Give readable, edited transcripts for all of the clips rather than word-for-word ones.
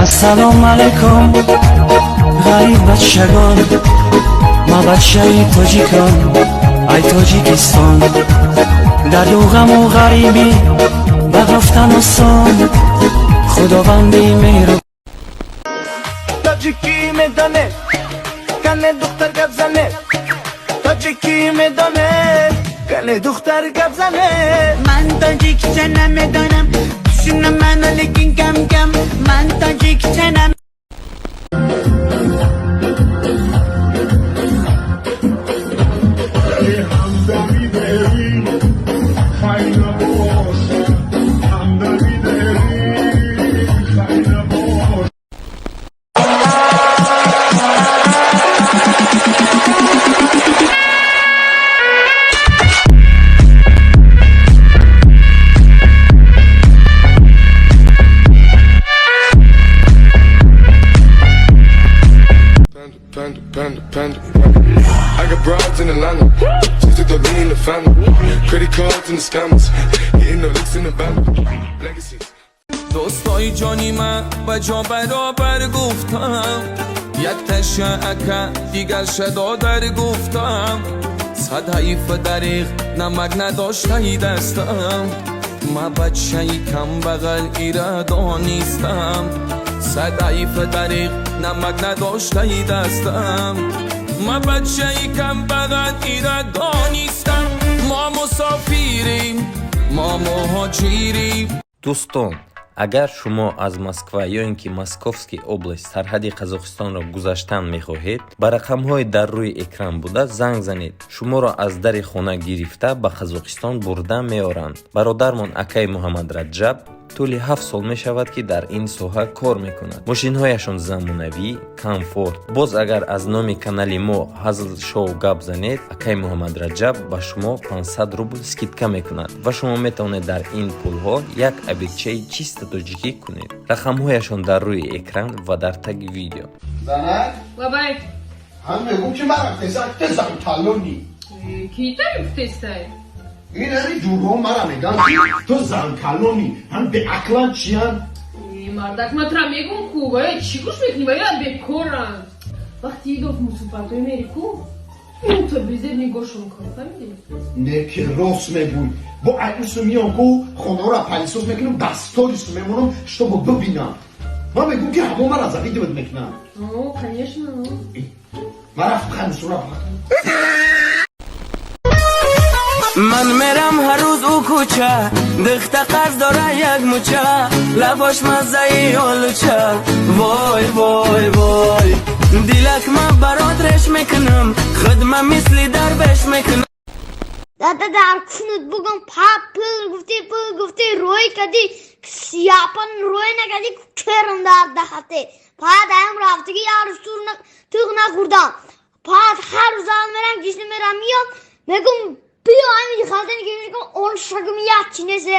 Ассалому алайкум, ғариб бачагон, ма бачаи тоҷикон, ай Тоҷикистон. Дарду ғаму ғарибӣ ба гуфтан осон, Худованди меҳру Тоҷикӣ медоне, кане духтар гап зане. Тоҷикӣ медоне, кане духтар гап зане. Ман тоҷикча намедонам, тушунам мано, лекин кам кам. Ман тоҷикча нам Panda, panda, panda, panda. I got broads in Atlanta. Just took the lean in the family. Credit cards and the scammers. Hitting the licks in the bando. Legacies. Дӯстои ҷони ман, ба ҷо баробар гуфтам, як таша ака, дигарша додар гуфтам. Сад ҳайф, дариғ, намак надоштаи дастам. Ма бачаи камбағал, ира донистам. Сад ҳайф, дариғ, намак надоштаи дастам. Ма бачаи камбағал, ира донистам. Мо мусофирем, мо муҳоҷирем. Дӯстон, агар шумо аз Москва ё ин ки Московский область сарҳади Қазоқистонро гузаштан мехоҳед, ба рақамҳои дар рӯи экран буда занг занед. Шуморо аз дари хона гирифта, ба Қазоқистон бурда меоранд. Бародармон акаи Муҳаммадраҷаб тӯли 7 сол мешавад, ки дар ин соҳа кор мекунад. Мошинҳояшон замонавӣ, комфорт. Боз агар аз номи канали мо Ҳазл Шоу гап занед, акаи Муҳаммадраҷаб ба шумо 500 рубл скидка мекунад ва шумо метавонед дар ин пулҳо як обедчаи чисто тоҷикӣ кунед. Рақамҳояшон дар рӯи экран ва дар таги видео. Занак. Лабай. Ҳам мегум, ки марам тезак тезам калони. Ки тари гуфтестай? Ин ҳами ҷурҳо мара меган, ки ту зан калони, ҳам беақлан чиян. Мардак, ман тра мегум ку, вая чӣ гӯш мекунӣ? Вая бекоранд. Вақти идов мусофатҳои мери ку, то безеб нигоҳшон кун, фаҳмидӣ? Не, ки рост мегӯй. Бо айусу миён ку, хонаро пылесос мекунам, дасторису мемонам, чтобы бибинам. Ман мегум, ки ҳамо мара завидовать мекунам. О, конечно. Ман рафт ханисура. Ман мерам ҳар рӯз ӯ кӯча, духта қарз дора як муча, лабош маззаи олуча. Вой, вой, вой, дилак, ман барот реш мекунам, худма мисли дарвеш мекунам. Дада, дар кунут бугум, па пул гуфти, пул гуфти, рӯй кади, сияпан рӯй накади, керм дар дахате. Пад аям рафтиги яр тур туғ нахӯрдам. Пад ҳар рӯз зан мерам, гишни мерам, миём, мегум, биё ҳамин халтани ки мегум, он шагум як чи несе.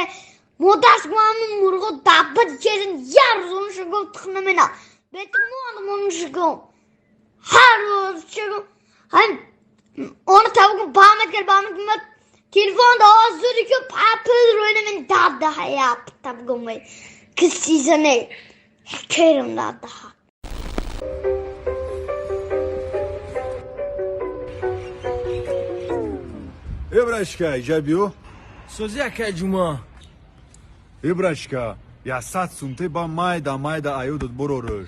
Модаш гум ҳамин мурғо даббат кезин, як рӯз он шагум тухм намена. Бетумонам он шагум. Ҳар рӯз шагум ҳамин он табугум бамат кар, бамат кар, телефон да зуди ки папил рӯй намин дада ҳая табугум кисизане керм дадаҳа. Э, братишка, иҷа биё. Сози, акай Ҷума. Э, братишка, я 100 сумте ба майда майда аюдат борорӯш.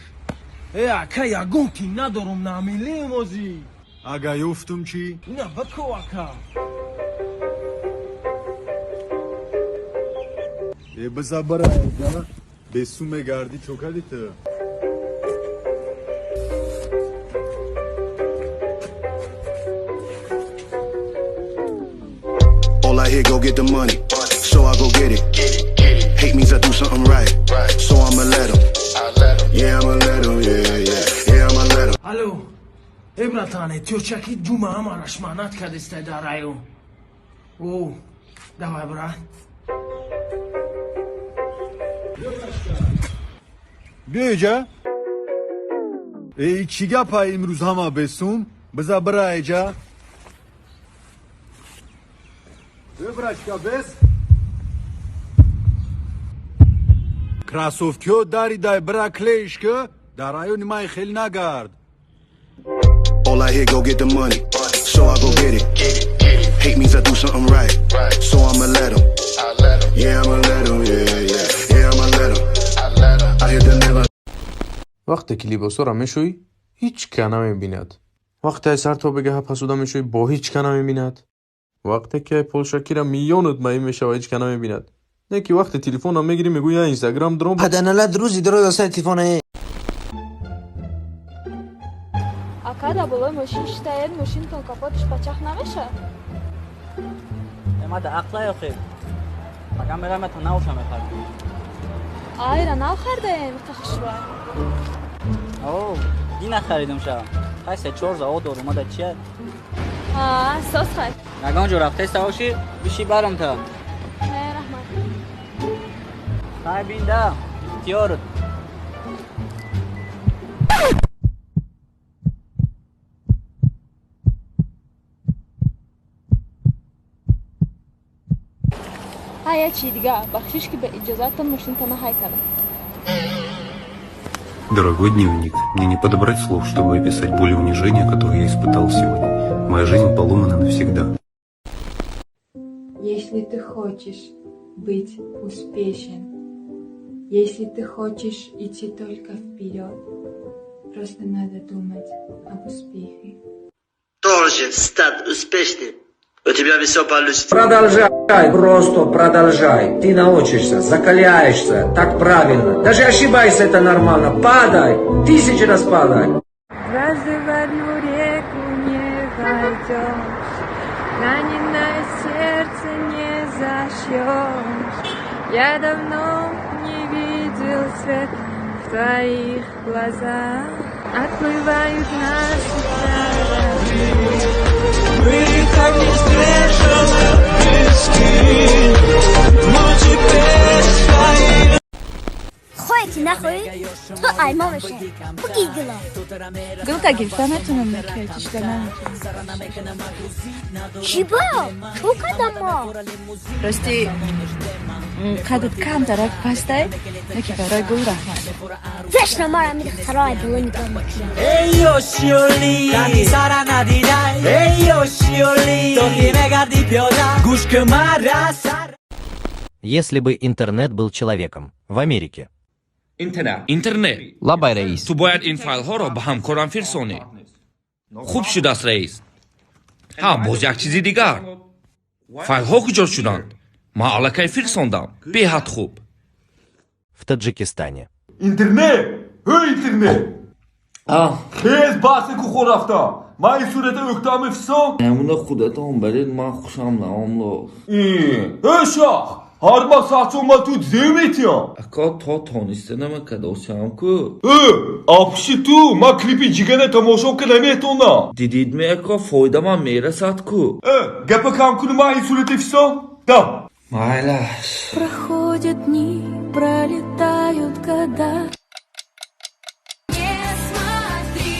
Э, ака, ягон ки надорум, намелем озӣ. Ага ёфтум чӣ? Ина бако, ака. Э, биза бара, бесум мегардӣ, чо кардӣ ту? All I hear, go get the money. So I go get it. Hate means I do something right. So I'ma let 'em. Yeah, I'ma let 'em. Yeah. Yeah, I'ma let 'em. Алло, э, братан, тёчаки Ҷума ҳамараш манат кардестай дар район. О, давай, брат. Биё иҷа. Э, чӣ гапа, имрӯз ҳама бесум? Биза бира иҷа. Э, братишка, бес. Кроссовкиҳо даридай, бира клей ш ки, дар райони май хел нагард. All I hear, go get the money, so I go get it. Hate means I do something right, so I'ma let 'em. Yeah, I'ma let 'em, yeah, I'ma let 'em. I hit the nail on Вақте ки либосҳоро мешӯӣ, ҳеҷ ка намебинад. Вақте ай сар то бегаҳа пасуда мешӯӣ, бо ҳеҷ ка намебинад. Вақте ки ай полшакира миёнат маин мешава, ҳеҷ ка намебинад. Не ки вақте телефонам мегирӣ, мегӯӣ, я Инстаграм дром. Паданалат рӯзи дароз асари телефона. Ака, дар болои мошин шитаед, мошинтон капоташ пачах намешавад? Ма да ақла охи. Магам мерам, та навша мехарам. Айра нав хардаем, хушрӯ. О, дина харидум ша. Хай, се чор завод дорум, ма да чия? А, сос хай. Ягон ҷо рафтеста бошӣ, биши барам та. Не, раҳмат. Хай, бинда, ихтиёрат. Ҳа, як чизи дига, бахшиш, ки ба иҷозатон мошинтона ҳай кардам. Дорогой дневник, мне не подобрать слов, чтобы описать боль и унижение, которые я испытал сегодня. Моя жизнь поломана навсегда. Если ты хочешь быть успешен, если ты хочешь идти только вперед, просто надо думать об успехе. Должен стать успешным. У тебя все получится. Продолжай, просто продолжай. Ты научишься, закаляешься, так правильно. Даже ошибайся, это нормально. Падай, тысячи раз падай. Дважды в одну реку не войдешь, раненое сердце не зашьешь. Я давно не видел свет в твоих глазах. Отплывают наши корабли. Мы так не встретили пески, но теперь свои. Хоҳе ки нахоҳӣ, ту аймо мешавӣ. Буги гула. Гулта гирифта метавонам, накиятишда наметавонам. Чӣ ба? Чӯ кардам мо? Рости, қадат камтарак пастай, леки барои гул раҳмат. Вешна мара мидахтарои боло нигоҳ мекунам. Эй, ошиёли, қати сара надидай. Эй, ошиёли, то ки мегарди пиёда, гӯш ки мара сар. Если бы интернет был человеком в Америке. Интернет. Лабай, раис. Ту бояд ин файлҳоро ба ҳамкорам фирсонӣ. Хуб шудааст, раис. Ҳа, боз як чизи дигар: файлҳо куҷо шуданд? Ман аллакай фирсондам. Беҳад хуб. В Таджикистане. Интернет! Ҳей, интернет! Хез, баҳси кухо рафтам. Ман ин сурата ӯктам мефисон. Намуна худатон баред, ман хушам наомло. Эй, шах! Ҳар ма сатсо ма ту зе метиям. Ака, то тониста намакадосям ку. Э, апши ту ма клипи ҷигана тамошо ка наметонам. Дидидми, ака, фоидаман мерасад ку. Э, гапа кам куни, ман ин сурата фисон. Да. Майлаш. Проходят дни, пролетают года. Не смотри,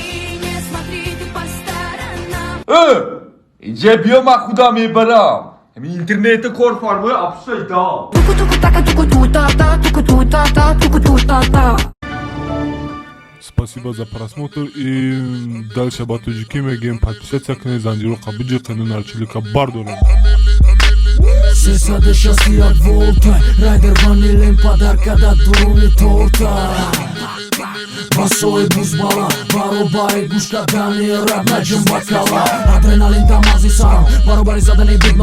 не смотри ты по сторонам. Э, инҷа биё, ман худам мебарам. Ҳамин интернета кор фармоя, апшай да. Спасибо за просмотр, и дальше ба тоҷикӣ мегӯем: подписаться кунед, занҷироқа биҷиқену нарчилика бардорем. 361 волта, райдер ванилем, подарка да дуруни торта. Басои бузбала, баробари гӯш кардани рап, наҷум бакала. Адреналин дамази сарам, баробари задани бит.